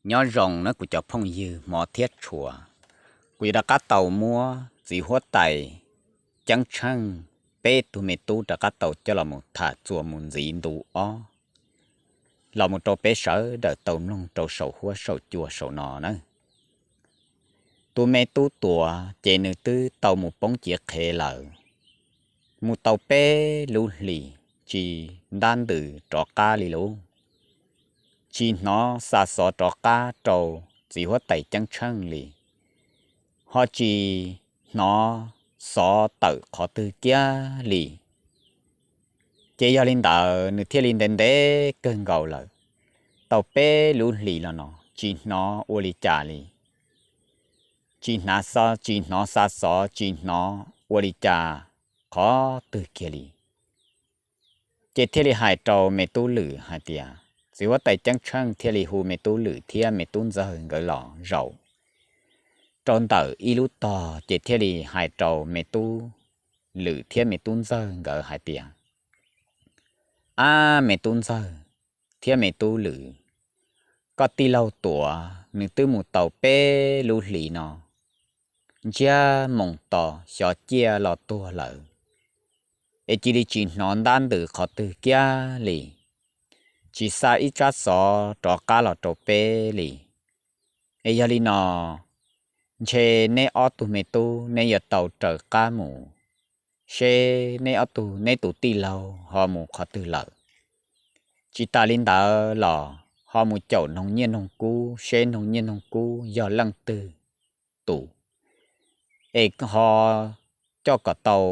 Nyob zoo nawb kuv cov phooj ywg hmov thiab tshua, kuv yuav rov qab tau muab txiv huab tais Ceeb Tsheej peb tug me tub rov qab tau coj los mus tham txuas mus ntxiv ntu ob los mus rau peb sawv daws tau mloog rau saum huab saum cua saum no na. Tus me tub tuav ces nws twb tau mus poob ciav qhev lawm, mus tau peb lub hlis tsis ntab ntws rov qab li lauj. Tsis hnov xa xov rov qab rau txiv huab tais Ceeb Tsheej li, ho tsis hnov xov tawm qhov twg kiag li. Ces yog li ntawd nws thiaj li ntev ntev kawg nkaus lawm, tau peb lub hlis los no tsis hnov ua li cas li, tsis hnav, tsis hnov xa xov, tsis hnov ua li cas qhov twg kiag li. Ces thiaj li hais rau me tub Lwm hais tias, txiv huab tais Ceeb Tsheej thiaj li hu me tub Lwm thiab me tub Ntxawg nkawd los zaum rau ntawm ib lub tog, ces thiaj li hais rau me tub Lwm thiab me tub Ntxawg nkawd hais tias, ab, me tub Ntxawg thiab me tub Lwm, koj tij laug Tuav nws twb mus tau peb lub hlis no, ntsiag moos to xyov ciaj los tuag lawm, es cia li tsis hnov ntab ntws qhov twg kiag li, tsis xa ib tsab xov rov qab los rau peb li. Es yog li no, ntshe neb ob tug me tub neb yuav tau raws qab mus, seb neb ob tug, neb tus tij laug ho mus qhov twg lawm. Tsis tas li ntawd los ho mus caum noog nyiaj noog kub, seb noog nyiaj noog kub yog leej twg tus, es ho coj kom tau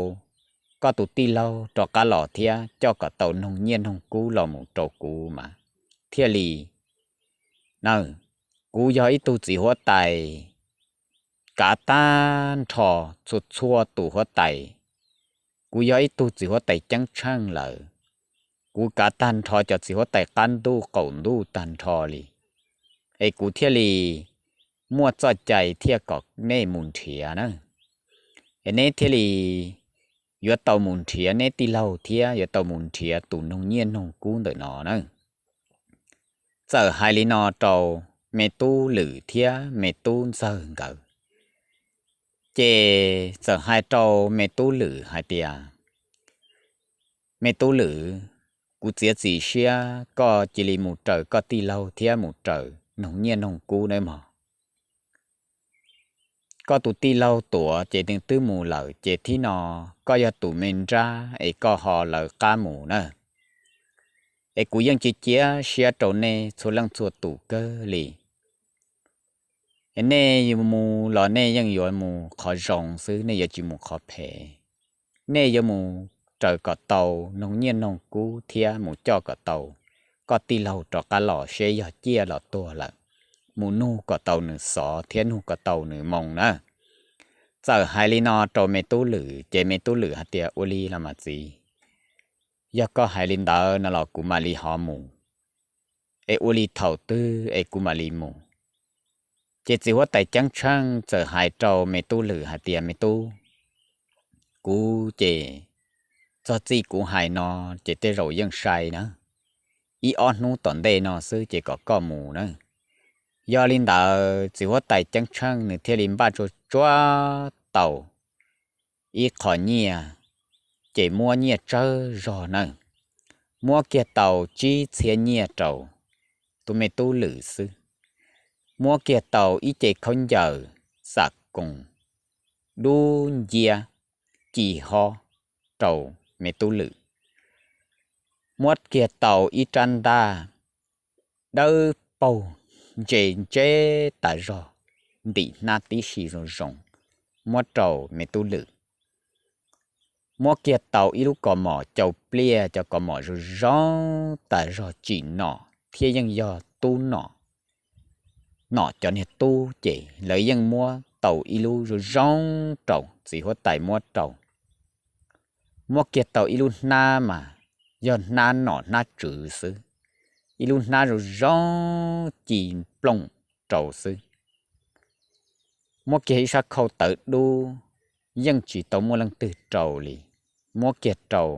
koj tus tij laug rov qab los thiab coj kom tau noog nyiaj noog kub los mus rau kuv mas thiaj li na. Kuv yog ib tug txiv huab tais kav tag nrho txhua txhua tus huab tais. Kuv yog ib tug txiv huab tais Ceeb Tsheej lawm, kuv kav tag nrho cov txiv huab tais qab ntuj qaum ntuj tag nrho li, es kuv thiaj li muaj txoj cai thiaj kom nej mus nrhiav na. Es neb thiaj li yuav tau mus nrhiav neb tij laug thiab yuav tau mus nrhiav tus noog nyiaj noog kub ntawm no na. Txawm hais li no rau me tub Lwm thiab me tub Ntxawg nkawd, ces txawm hais rau me tub Lwm hais tias, me tub Lwm, kuv txiav txim siab koj cia li mus raws koj tij laug thiab mus raws noog nyiaj noog kub nawb mog. Koj tus tij laug Tuav ces nws twb mus lawm, ces thib no koj yog tus me nrab es koj ho lawv qab mus na. Es kuv yeej cia cia siab rau nej txhua leej txhua tus kawg li. Es nej yuav mus los nej yeej yuav mus qhov zoo xwb, nej yuav tsis mus qhov phem. Nej yuav mus raws kom tau noog nyiaj noog kub thiab mus coj kom tau koj tij laug rov qab los seb yog ciaj los tuag lawm, mus nug kom tau nws xov thiab nug kom tau nws moo na. Txawm hais li no rau me tub Lwm, ces me tub Lwm hais tias, ua li los mas txiv, yog koj hais li ntawd no los kuv mam li ho mus, es ua li thaum twg es kuv mam li mus. Ces txiv huab tais Ceeb Tsheej txawm hais rau me tub Lwm hais tias, me tub, kuv ces txog txij kuv hais no ces tej zaum yeej sai na, ib ob hnub tom ntej no xwb ces kom koj mus na. Yog li ntawd txiv huab tais Ceeb Tsheej nws thiaj li npaj tsuag tsuag tau ib qho nyiaj, ces muab nyiaj tsawg zog na, muab kiag tau tsib txhiab nyiaj rau tus me tub Lwm xwb, muab kiag tau ib ce khaub ncaws xam koos dub nciab ci hob rau me tub Lwm, muab kiag tau ib rab ntaj dawb paug ntse ntse tas zog, ntim hnab tib si zoo zoo, muab rau me tub Lwm. Muab kiag tau ib lub kaus mom cau pliaj, cov kaus mom zoo zoo tas zog, tsim nom thiab yeej yog tub nom, nom cov niag tub ces lawv yeej muab tau ib lub zoo zoo rau txiv huab tais muab rau. Muab kiag tau ib lub hnab mas yog hnab nom hnab tswv xwb, ib lub hnab zoo zoo ci nplooj rau xwb. Muab kiag ib sab khauj tawv dub, yeej tsis tau muaj leej twg rau li, muab kiag rau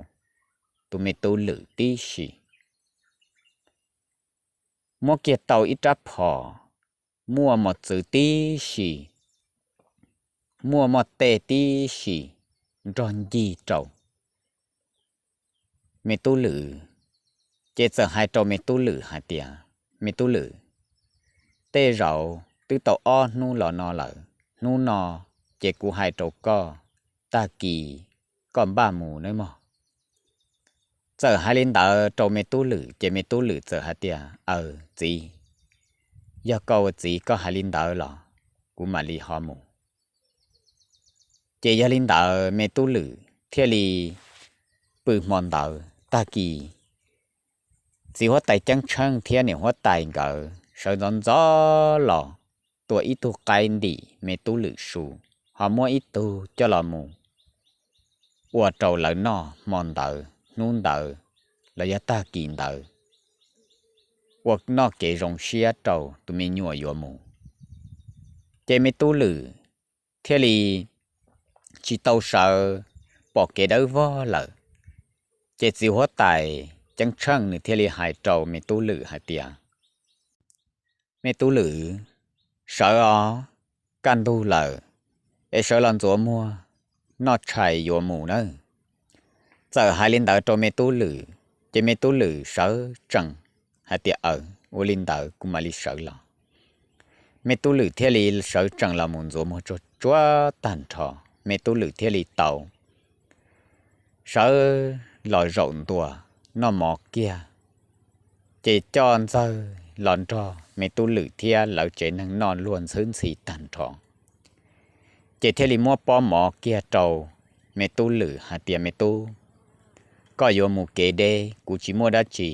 tus me tub Lwm tib si. Muab kiag tau ib rab phom muaj mos txwv tib si, muaj moj tej tib si nrog ncig rau me tub lwm. Ces txawm hais rau me tub lwm hais tias, Me tub lwm, tej zaum twb tau ob hnub los no lawm, hnub no ces kuv hais rau koj, tag kis koj npaj mus nawb mog. Txawm hais li ntawd rau me tub lwm ces me tub lwm txawm hais tias, Aws txiv, yog koj ua txiv koj hais li ntawd los kuv mam li ho mus. Ces yog li ntawd me tub lwm thiaj li pw hmo ntawd. Tag kis txiv huab tais ceeb tsheej thiab niam huab tais nkawd sawv ntxov ntxov los tua ib tug qaib ntim me tub lwm su, ho muab ib tug coj los mus ua rau lawv noj hmo ntawd hnub ntawd los yog tag kis ntawd, ua noj kev zoo siab rau tus me nyuam yuav mus. Ces me tub lwm thiaj li tsis tau sawv, pom kev dawb vog lawm. Ces txiv huab tais ceeb tsheej nws thiaj li hais rau me tub lwm hais tias, Me tub lwm, sawv os, kaj ntug lawm, es sawv los ntxuav muag noj tshais yuav mus nawb. Txawm hais li ntawd rau me tub lwm, ces me tub lwm sawv tsees hais tias, Aws, ua li ntawd kuv mam li sawv los. Me tub lwm thiaj li sawv tsees los mus ntxuav muag tsuag tsuag tag nrho, me tub lwm thiaj li tau sawv los zaum ntua noj mov kiag. Ces coj ntxawg los nrog me tub lwm thiab lawv tsev neeg noj luag ntxhwb ntxhi tag nrho. Ces thiaj li muab pob mov kiag rau me tub lwm hais tias, Me tub, koj yuav mus kev deb, kuv tsis muaj dab tsi,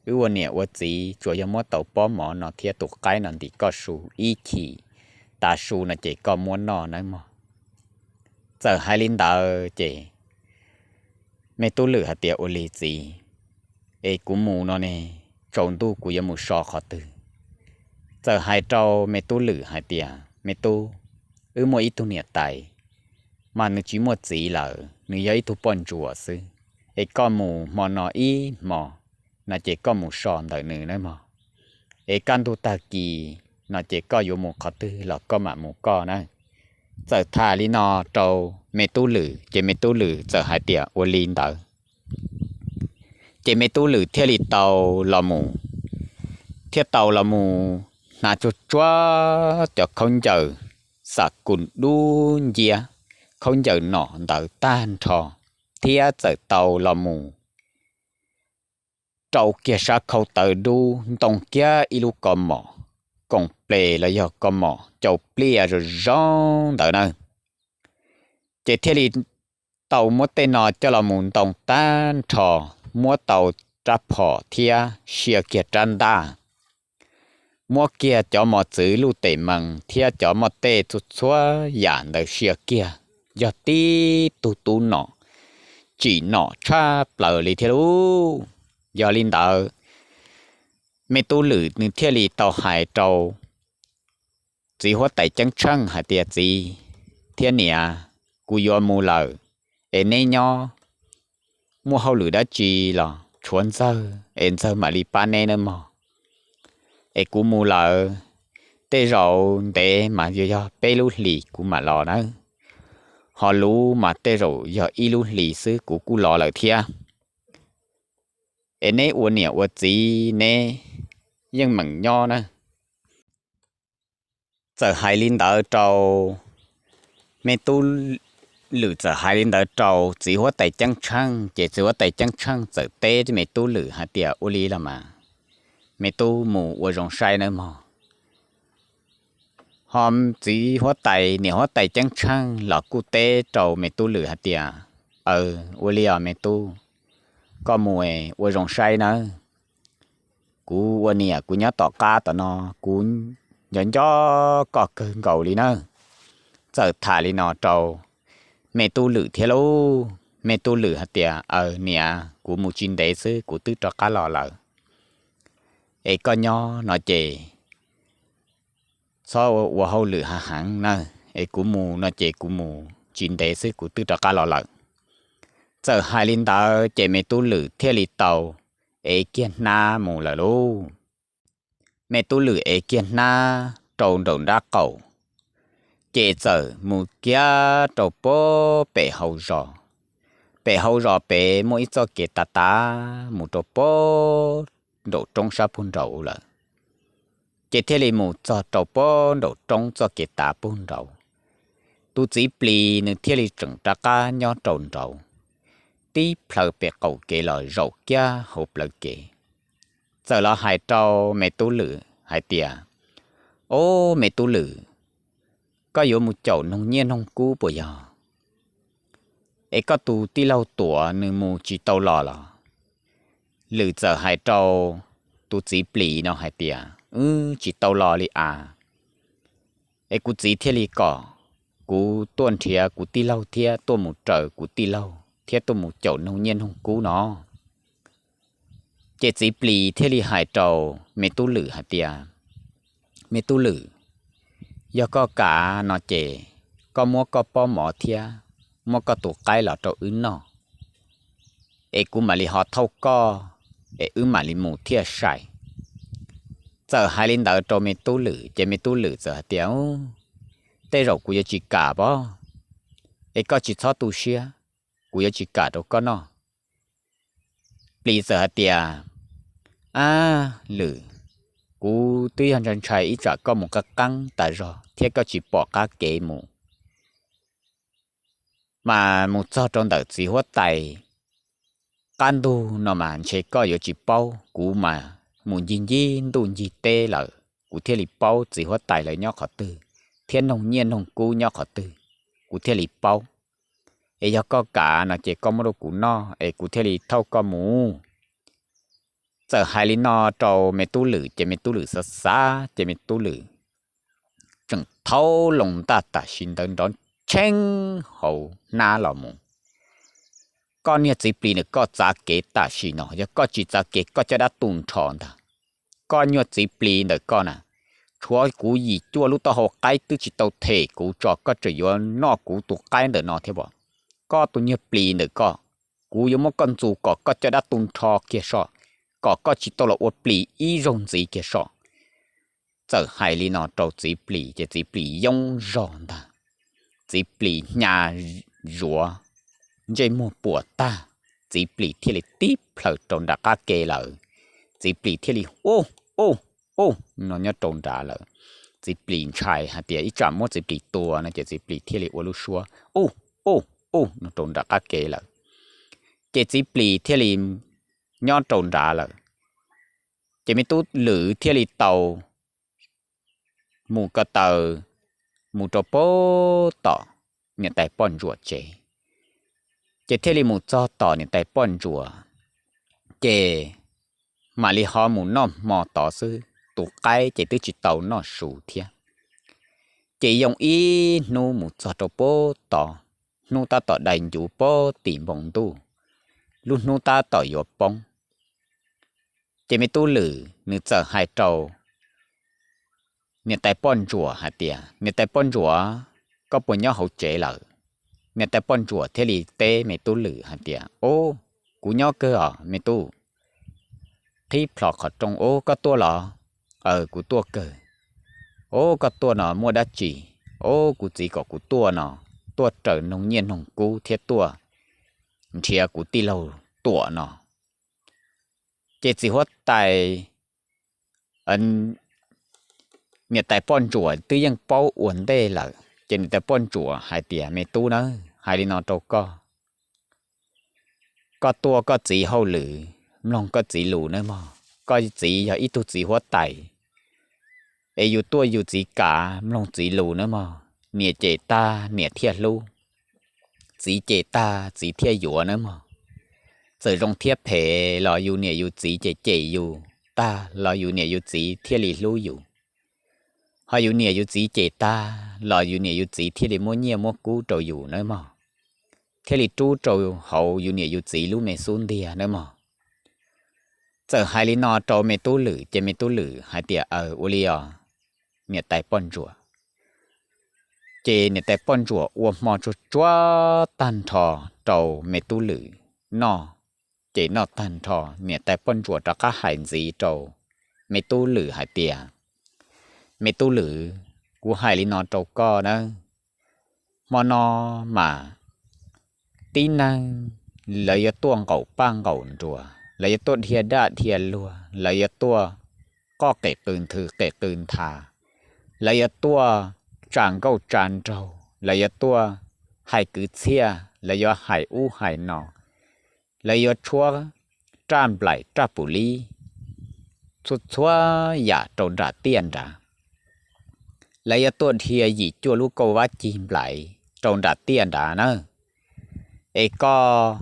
wb ua niam ua txiv tsuas yog muab tau pob mov no thiab tus qaib no ntim koj su ib chim, tas su no ces koj muab noj nawb mog. Txawm hais li ntawd ces me tub lwm hais tias, Ua li txiv, es kuv mus no ne, tsaus ntuj kuv yuav mus so qhov twg? Txawm hais rau me tub lwm hais tias, Me tub, wb muaj ib tug niam tais, mas nws tsis muaj txiv lawm, nws yog ib tug poj ntsuam xwb. Es koj mus hmo no ib hmo no ces koj mus so ntawm nws nawb mog. Es kaj ntug tag kis no ces koj yuav mus qhov twg los koj mam mus koj na. Txawm tham li no rau me tub lwm ces me tub lwm txawm hais tias, Ua li ntawd. Ces me tub lwm thiaj li tau los mus, thiaj tau los mus hnav tsuag tsuag cov khaub ncaws xam kus dub nciab, khaub ncaws nom ntawd tag nrho, thiab txawm tau los mus rau kiag sab khau tawv dub, ntoo kiag ib lub kaus mom koom ples los yog kaus mom cau pliaj zoo zoo ntawd na. Ces thiaj li tau muab tej no coj los mus ntoo tag nrho, muab tau rab phom thiab sia kiag rab ntaj, muab kiag cov mos txwv luj tes mees thiab cov moj tej txhua txhua yam ntawd sia kiag, yog tib tug tub nom tsim nom tshaj plaws li thiab lauj. Yog li ntawd, me tub lwm nws thiaj li tau hais rau txiv huab tais ceeb tsheej hais tias, Txiv thiab niam, kuv yuav mus lawm, es neb nyob muaj hauj lwm dab tsi los tshuav ntxawg es ntxawg mam li pab neb nawb mog. Es kuv mus lawm, tej zaum ntev mas yuav yog peb lub hlis kuv mam los nawb. Ho luv mas tej zaum yog ib lub hlis xwb kuv kuj los lawm thiab. Es neb ua niam ua txiv neb yeej meem nyob na. Txawm hais li ntawd rau, me tub lwm txawm hais li ntawd rau txiv huab tais ceeb tsheej, ces txiv huab tais ceeb tsheej txawm teb me tub lwm hais tias, Ua li los mas, me tub mus ua zoo saib nawb mog. Ho txiv huab tais, niam huab tais ceeb tsheej los kuj teb rau me tub lwm hais tias, Aws, ua li os me tub, koj mus ua zoo saib nawb. Kuv ua niam kuv nyob tom qab tom no, kuv nco nco koj kawg nkaus li nawb. Txawm tham li no rau me tub lwm thiab lauj, me tub lwm hais tias, Aws niam, kuv mus tsis ntev xwb kuv twb rov qab los lawm. Es koj nyob no ces txhob ua hauj lwm hav heev na, es kuv mus no ces kuv mus tsis ntev xwb kuv twb rov qab los lawm. Txawm hais li ntawd ces me tub lwm thiaj li tau ev kiag hnab mus lawm lauj. Me tub lwm ev kiag hnab rau nraum nrab qaum, ces txawm mus kiag rau pem hauv zos. Pem hauv zos pem muaj ib txoj kev tav tav mus rau pem nraum roob sab pug nraud lawm, ces thiaj li mus txog rau pem nraum roob txoj kev tav pug nraud. Tus txiv plis nws thiaj li tseem rov qab nyob rau nraud, tib plhaw pem qaum kev los zaum kiag hauv plawv kev, txawm los hais rau me tub Lwm hais tias, Ob, me tub Lwm, koj yuav mus caum noog nyiaj noog kub puas yog? Es koj tus tij laug Tuam nws mus tsis tau los los? Lwm txawm hais rau tus txiv plis no hais tias, Wb tsis tau los li as, es kuv txiv thiaj li kom kuv tuaj nrhiav kuv tij laug thiab tuaj mus raws kuv tij laug thiab tuaj mus caum noog nyiaj noog kub no. Ces txiv plis thiaj li hais rau me tub Lwm hais tias, Me tub Lwm, yog koj kam no ces koj muab koj pob mov thiab muab koj tus qaib los rau wb noj, es kuv mam li ho thauj koj, es wb mam li mus thiaj sai. Txawm hais li ntawd rau me tub Lwm ces me tub Lwm txawm hais tias, Tej zaum kuv yuav tsis kam pob, es koj tsis txhob tu siab, kuv yuav tsis kam rau koj noj. Plis txawm hais tias, Ab Lwm, kuv twb yog ntshai ntshai ib tsam koj mus qab qeeb tas zog thiab koj tsis pom qab kev mus, mas mus txog rau ntawm txiv huab tais qab ntug no mas ntshe koj yuav tsis paub, kuv mas mus ncig ncig ntuj ncig teb lawm kuv thiaj li paub txiv huab tais lawv nyob qhov twg thiab noog nyiaj noog kub nyob qhov twg, kuv thiaj li paub. Es yog koj kam no ces koj muab rau kuv noj es kuv thiaj li thauj koj mus. Txawm hais li no rau me tub Lwm ces me tub Lwm xav xav ces me tub Lwm tseem thaub loo ntaj tam sim ntawd nrov tsheej hauv hnab los mus. Koj niag txiv plis ntawm koj txav kev tam sim no, yog koj tsis txav kev koj coj dab tu nrho ntag. Koj nyuag txiv plis ntawm koj na, tshuav kuv yim cuaj lub taub hau qaib twb tsis tau them kuv tso koj tseem yuav noj kuv tus qaib ntawm no thiab as. Koj tus nyuag plis ntawm koj, kuv yuav muab koj ntxus kom koj coj dab tu nrho kiag so, kom koj tsis tau los ua plis ib zaug ntxiv kiag so. Txawm hais li no rau txiv plis ces txiv plis yoob zog ntag. Txiv plis hnya zuav, ntsej muag puas tag, txiv plis thiaj li tib plhaws rau nram qab ke lawm. Txiv plis thiaj li ub ub ub no nyob rau nrad lawm. Txiv plis ntshai hais tias ib tsam muab txiv plis tua no ces txiv plis thiaj li ua lub suab ub ub ub no rau nram qab ke lawm. Ces txiv plis thiaj li nyob rau nrad lawm. Ces me tub Lwm thiaj li tau mus ko taw mus rau pem tom niam tais poj ntsuam tsev. Ces thiaj li mus txog tom niam tais poj ntsuam, ces mam li ho mus noj hmo tod xwb, tus qaib ces twb tsis tau noj su thiab. Ces yoo ib hnub mus txog rau pem tod, hnub tab tom dai ncuv pem tim npoo ntuj, lub hnub tab tom yuav poob. Ces me tub Lwm nws txawm hais rau niam tais poj ntsuam hais tias, Niam tais poj ntsuam, koj puas nyob hauv tsev lawm? Niam tais poj ntsuam thiaj li teb me tub Lwm hais tias, Ub, kuv nyob kawg os me tub. Qhib plho qhov rooj, Ub, koj tuaj los? Aw, kuv tuaj kawg. Ub, koj tuaj no muaj dab tsi? Ub, kuv txiv kom kuv tuaj no, tuaj raws noog nyiaj noog kub thiab tuaj nrhiav kuv tij laug Tuam no. Ces txiv huab tais, niam tais poj ntsuam twb yeej paub ua ntej lawm, ces niam tais poj ntsuam hais tias, Me tub nawb, hais li no rau koj, koj tuaj koj txiv hauj lwm, mloog koj txiv lus nawb mog. Koj txiv yog ib tug txiv huab tais, es yus tuaj yus txiv kav, mloog txiv lus nawb mog. Niam cem tag niam thiaj hlub, txiv cem tag txiv thiaj yuav nawb mog. Txawm zoo thiab phem los yus niam yus txiv cem cem yus tag los yus niam yus txiv thiaj li hlub yus. Ho yus niam yus txiv cem tag los yus niam yus txiv thiaj li muab nyiaj muab kub rau yus nawb mog, thiaj li rub rau hauv yus niam yus txiv lub me xub ntiag nawb mog. Txawm hais li no rau me tub Lwm ces me tub Lwm hais tias, Aw, ua li os niam tais poj ntsuam. Ces niam tais poj ntsuam ua hmo tsuag tsuag tag nrho rau me tub Lwm noj. Ces noj tag nrho, niam tais poj ntsuam rov qab hais ntxiv rau me tub Lwm hais tias, Me tub Lwm, kuv hais li no rau koj nawb, hmo no mas tib neeg lawv yuav tuaj nqaum paj nqaum nruas, lawv yuav tuaj dhia daj dhia luag, lawv yuav tuaj qoj qem qw nthw qem qw ntha, lawv yuav tuaj tsa nkauj tsa nraug, lawv yuav tuaj hais kwv txhiaj, lawv yuav hais ub hais no, lawv yuav tshuab raj nplaim raj pum lib, txhua txhua yam rau nram tiaj nrad. Lawv yuav tuaj dhia yim cuaj lub kauj vab cig nplaim rau nram tiaj nrad na. Es koj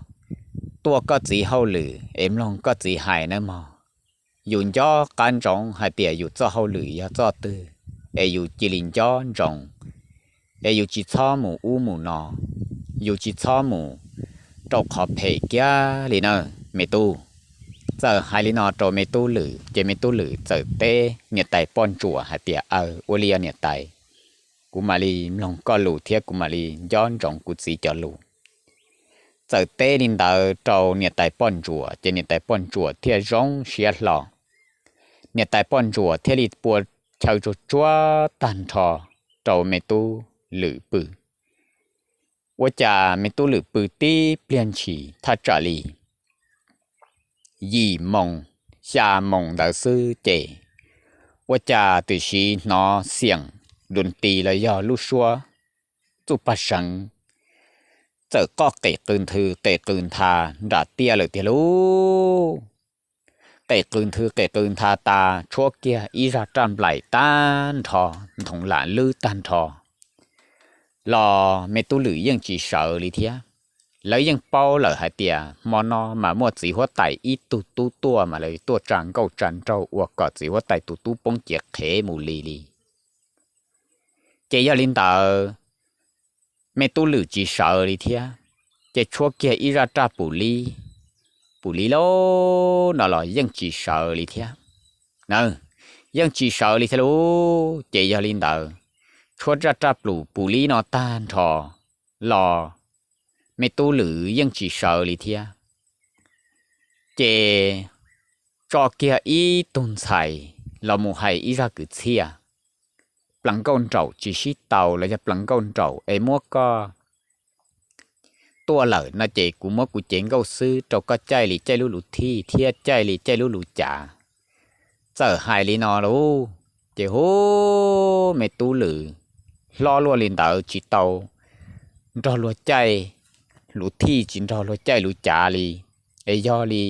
tuaj koj txiv hauj lwm es mloog koj txiv hais nawb mog. Yus nco qab ntsoov hais tias yus txoj hauj lwm yog txoj twg, es yus cia li nco ntsoov, es yus tsis txhob mus ub mus no, yus tsis txhob mus rau qhov phem kiag li na, me tub. Txawm hais li no rau me tub Lwm ces me tub Lwm txawm teb niam tais poj ntsuam hais tias, Aw, ua li os niam tais, kuv mam li mloog koj lus thiab kuv mam li nco ntsoov kuv txiv cov lus. Txawm teb li ntawd rau niam tais poj ntsuam ces niam tais poj ntsuam thiaj zoo siab hlo. Niam tais poj ntsuam thiaj li pua chaw tsuag tsuag tag nrho rau me tub Lwm pw. Ua cas me tub Lwm pw tib pliag ntshis thaj tsam li yim moos xya moos ntawd xwb ces ua cas twb sim hnov xiam dua nti los yog lub suab txuj paj seev txawm qoj qem qw nthw qem qw ntha nram tiaj lawm tiag lauj. Qem qw nthw qem qw ntha tas tshuab kiag ib zaj raj nplaim tag nrho, nthoov lam lwb tag nrho los me tub Lwm yeej tsis sawv li thiab. Lawv yeej paub lawm hais tias hmo no mas muaj txiv huab tais ib tug tub tuaj mas lawv tuaj tsa nkauj tsa nraug ua kom txiv huab tais tus tub poob cev qhev mus li li. Ces yog li ntawd, me tub Lwm tsis sawv li thiab, ces tshuab kiag ib zaj raj pum li, pum li lauj no los yeej tsis sawv li thiab. Na, yeej tsis sawv li thiab lauj. Ces yog li ntawd, tshuab zaj raj pum pum li no tag nrho los me tub Lwm yeej tsis sawv li thiab. Ces tso kiag ib tug ntxhais los mus hais ib zaj kwv txhiaj, plees nkauj nraum tsis sib tau los yog plees nkauj nraum es muab koj tuaj lawm no ces kuv muab kuv cev nkauj xwb rau koj caij li caij lub luv thij thiab caij li caij lub luv cav. Txawm hais li no lauj, ces hu, me tub Lwm hlob luaj li ntawd tsis tau nrog luag caij luv thij tsis nrog luag caij luv cav li, es yog li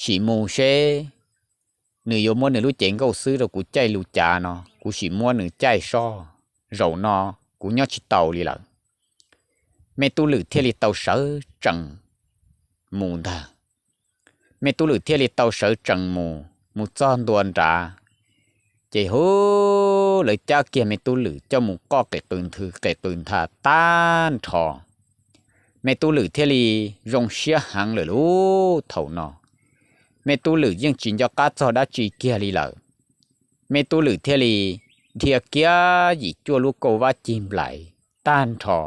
sim mus seb nws yuav muab nws lub cev nkauj xwb rau kuv caij luv cav no, kuv sim muab nws caij soj, zaum no kuv nyob tsis tau li lawm. Me tub Lwm thiaj li tau sawv tsees mus ntag. Me tub Lwm thiaj li tau sawv tsees mus, mus txog ntua nrad, ces hu, lawv cab kiag me tub Lwm coj mus qoj qem qw nthw qem qw ntha tag nrho. Me tub Lwm thiaj li zoo siab heev lawm lauj. Thaum no me tub Lwm yeej tsis nco qab txog dab tsi kiag li lawm. Me tub Lwm thiaj li dhia kiag yim cuaj lub kauj vab cig nplaim tag nrho,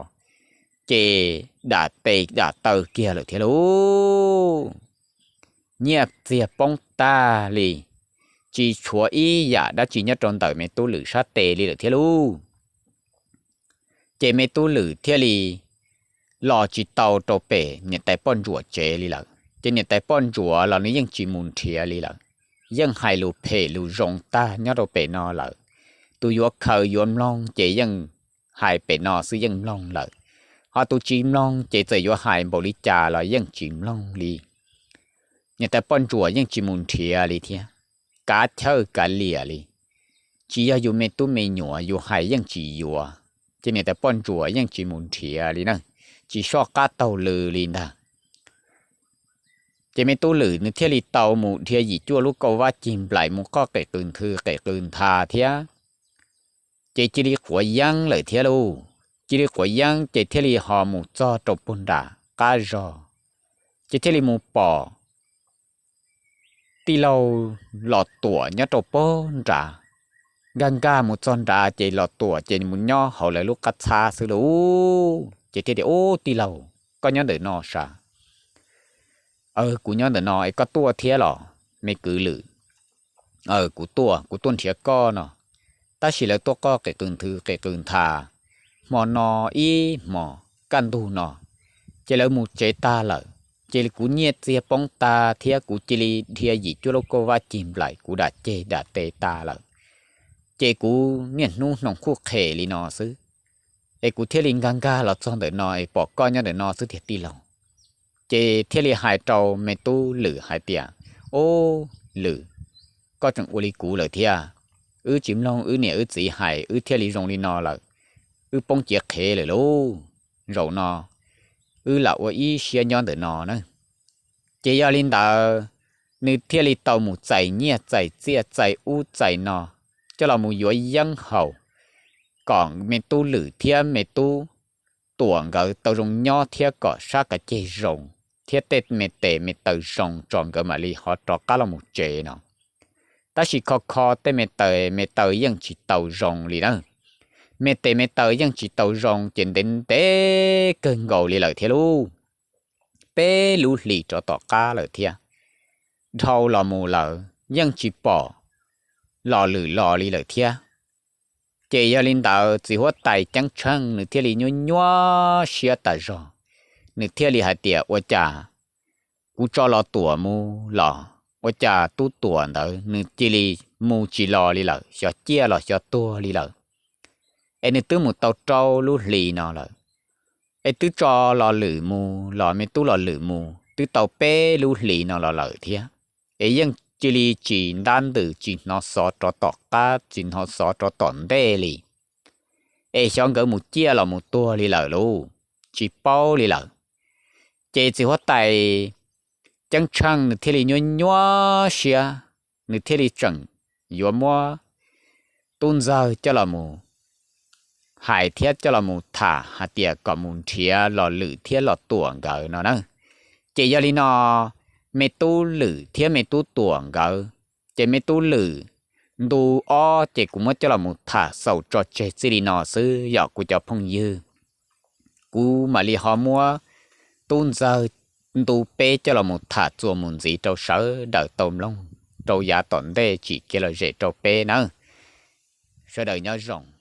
ces dam tes dam taw kiag lawm thiab lauj. Nyiaj txiag poob tag li, tsis tshuav ib yam dab tsi nyob rau ntawm me tub Lwm sab tes li lawm thiab lauj. Ces me tub Lwm thiaj li los tsis tau rau pem niam tais poj ntsuam tsev li lawm. Ces niam tais poj ntsuam los nws yeej tsis mus nrhiav li lawm, yeej hais lus phem lus zoo tag nyob rau pem no lawm. Tus yuav khaws yuav mloog ces yeej hais pem no xwb yeej mloog lawm, ho tus tsis mloog ces txawm yuav hais npaum li cas los yeej tsis mloog li. Niam tais poj ntsuam yeej tsis mus nrhiav li thiab, kav chawj kav liam li. Tsis yog yus me tub me nyuam yus hais yeej tsis yuav, ces niam tais poj ntsuam yeej tsis mus nrhiav li na, tsis soj qab taug lw li ntag. Ces me tub Lwm nws thiaj li tau mus dhia yim cuaj lub kauj vab cig nplaim mus qoj qem qw nthw qem qw ntha thiab. Ces cia li quav yeeb lawm thiab lauj. Cia li quav yeeb ces thiaj li ho mus txog rau puag nram qab zog, ces thiaj li mus pom tij laug Los Tuam nyob rau puag nrad. Nkag nkag mus txog nrad ces Los Tuam ces mus nyob hauv lawv lub qab txhab xwb lauj. Ces thiaj tias, Ub, tij laug, koj nyob ntawm no sav? Aw, kuv nyob ntawm no es koj tuaj thiab los me kwv Lwm? Aw, kuv tuaj, kuv tuaj nrhiav koj no. tab sis lawv tuaj qoj qis qws nthwv qis qws nthav, hmo no ib hmos kaj ntug no, ces lawv mus tsev tag lawm, ces kuv nyiaj txiag poob tag thiab kuv cia li dhia yim cuaj lub kauj vab cig nplaim kuv dam ceg dam tes tas lawm. Ces kuv niaj hnub hnoos khuj qhem li no xwb, es kuv thiaj li nkag nkag los txog ntawm no es pom koj nyob ntawm no xwb tiag tij laug. Ces thiaj li hais rau me tub Lwm hais tias, Ub, Lwm, koj tseem ua li kuv lawm thiab. Wb tsis mloog wb niam wb txiv hais wb thiaj li zoo li no lawm, wb poob ciav qhev lawm lauj. Zaum no wb lam ua ib siab nyob ntawm no na. Ces yog li ntawd, nws thiaj li tau mus txais nyiaj txais txiaj txais ub txais no coj los mus yuav yeeb haus, kom me tub Lwm thiab me tub Tuam nkawd tau zoo nyob thiab kom sab kav ceg zoo, thiab tej me tes me taw zoo tso nkawd mam li ho rov qab los mus tsev no. Tab sis kho kho tej me tes me taw yeej tsis tau zoo li na. Me tes me taw yeej tsis tau zoo ces ntev ntev kawg nkaus li lawm thiab lauj. Peb lub hlis rov tom qab lawm thiab, dhau los mus lawm yeej tsis pom Los Lwm los li lawm thiab. Ces yog li ntawd txiv huab tais Ceeb Tsheej nws thiaj li nyuaj nyuaj siab tas zog, nws thiaj li hais tias, Ua cas kuv tso Los Tuam mus los ua cas tub Tuam ntawd nws cia li mus tsis los li lawm, xyov ciaj los xyov tuag li lawm. Es nws twb mus tau rau lub hlis no lawm, es twb tso Los Lwm mus los me tub Los Lwm mus twb tau peb lub hlis no los lawm thiab, es yeej cia li tsis ntab ntws tsis hnov xov rov tom qab tsis hnov xov rov tom ntej li. Es xyov nkawd mus ciaj los mus tuag li lawm lauj, tsis paub li lawm. Ces txiv huab tais Ceeb Tsheej nws thiaj li nyuaj nyuaj siab, nws thiaj li tseem yuav muab tub ntxawg coj los mus hais thiab coj los mus tham hais tias kom mus nrhiav Los Lwm thiab Los Tuam nkawd no na. Ces yog li no, me tub Lwm thiab me tub Tuam nkawd, ces me tub Lwm ntu ob ces kuv muab coj los mus tham xaus tso tseg txij li no xwb yom kuv cov phooj ywg. Kuv mam li ho muab tub ntxawg ntu peb coj los mus tham txuas mus ntxiv rau sawv daws tau mloog rau yav tom ntej tsim kev lom zem rau peb nawb. Sawv daws nyob zoo.